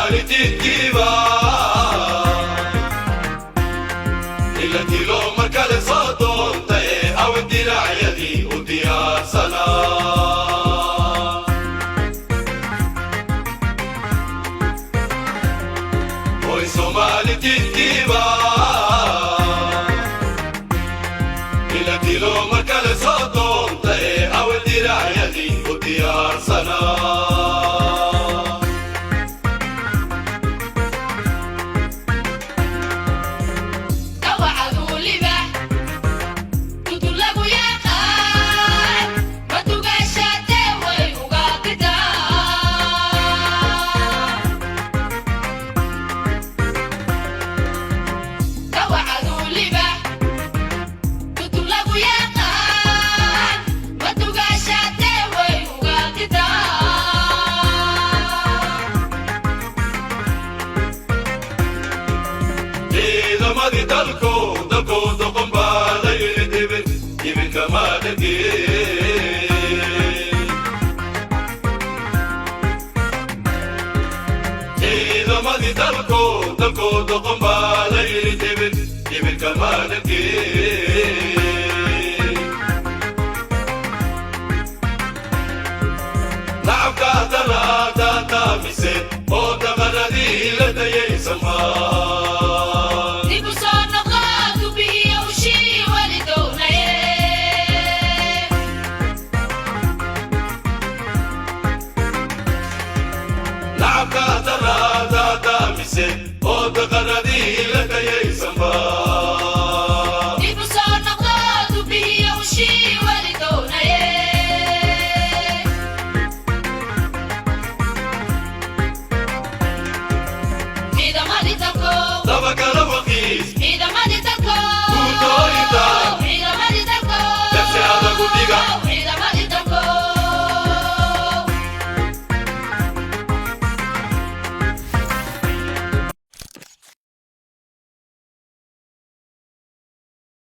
Soomaali diidkiiba ila dilo mar kale soo doontae, awe diracyadii u diyaarsanaa? Hoy, Soomaali diidkiiba ila dilo mar kale soo doontae, awe diracyadii u diyaarsanaa? Dawacaduu libax tutulagu yaqaan matugaashaatee way uga didaa. Dawacaduu libax tutulagu yaqaan matugaashaatee way uga didaa. Ciidamadii dalkow, dalkow, doqon baa la yidhi, dibin dibinkama dhegin. Ciidamadii dalkow, dalkow, doqon baa la yidhi, dibin dibinkama dhegin. Nacabka daraadaadaamise oo daqaradii la dayaysamaa. Dib u soo noqo dubihiyo ushii weli downaye. Nacabka daraadaadaamise oo daqaradii la dayaysamaa. Dib u soo noqo dubihiyo ushii weli downaye. Ciidamadii dalkow. Dabaka